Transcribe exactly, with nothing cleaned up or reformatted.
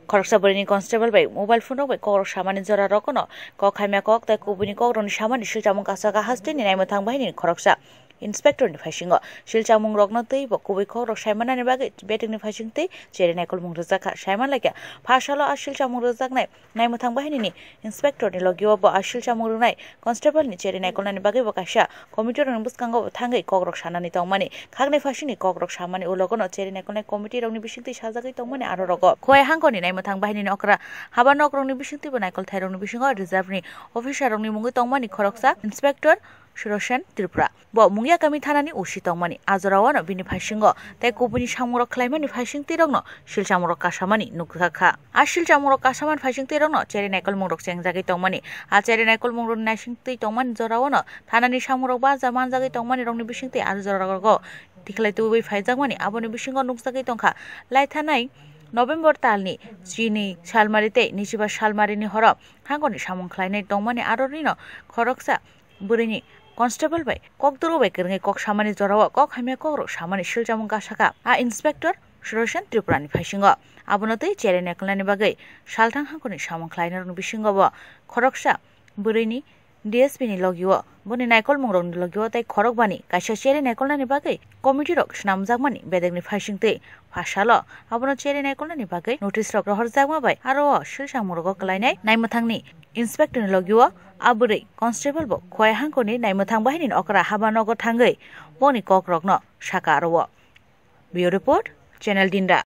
Khoroksa bwrwini constable bai mobile phone rok bai kokrok samani jora rokno kok hamya kok tei kubuini kokrokni samani silchamung kasaka hasteni naimwthang bahinini khoroksa inspector ni phaisingo silchamung rokno tei bo kubui kokrok saimanani bagwi betekni phaising tei cheri naikolmung rwjakha. Saiman laikha, pha salo a silchamung rwjaknai naimwthang bahinini inspector ni logio bo a silchamung rwnai constable ni cheri naikolnani bagwi bo kaisa committee rokni bwskango bo thangwi kokrok sanani tongmani, khaknai phasini kokrok samani ulogono cheri naikolnai committee rokni bisingtwi sajagwi tongmani aro rogo. Khowai hangkoni naimwthang bahinini okra haba nok rokni bisingtwi bo naikolthai rokni bisingo reserve ni officer rokni mungwi tongmani khoroksa inspector Surosen Tripura. Bo Mungiakami thanani O C tongmani. A jorao ano bini phaisingo tei kubuni samungrok khlaimani phaising twi rokno silchamung rok kasamani nukjakha. A silchamung rok kasamani phaising twi rokno cheri naikolmung rok chengjagwi tongmani. A cheri naikolmung rokni naising twi tongmani jorao ano thanani samungrok baja manjagwi tongmani rokni bisingtwi a jora rogo tikhlai tubui phaijakmani. Aboni bisingo nukjagwi tongkha, laithanai November talni chini salmari tei nisiba salmarini horo hangoni samung khlainai tongmani aro rino khoroksa bwrwini constable bai kokduru bai kwrwngwi kok samani jorao kok hamya kokrok samani silchamung kasaka a inspector Surosen Tripurani phaisingo. Abono twi cheri naikolnani bagwi salthang hangoni samung khlainarokni bisingo bo khoroksa bwrwini D S P ni logio, boni naikolmungrokni logio tei khorokbani kaisa cheri naikolnani bagwi committee rok snamjakmani bedekni phaising twi pha salo abono cheri naikolnani bagwi notice rok rohorjakma bai aro o silchamung rogo kwlainai naimwthangni inspector ni logio a bwrwi constable bo Khowai hangkoni naimwthang bahinini okra haba nogo thangwi boni kokrokno saka aro o. Bureau Report, Channel Dinda.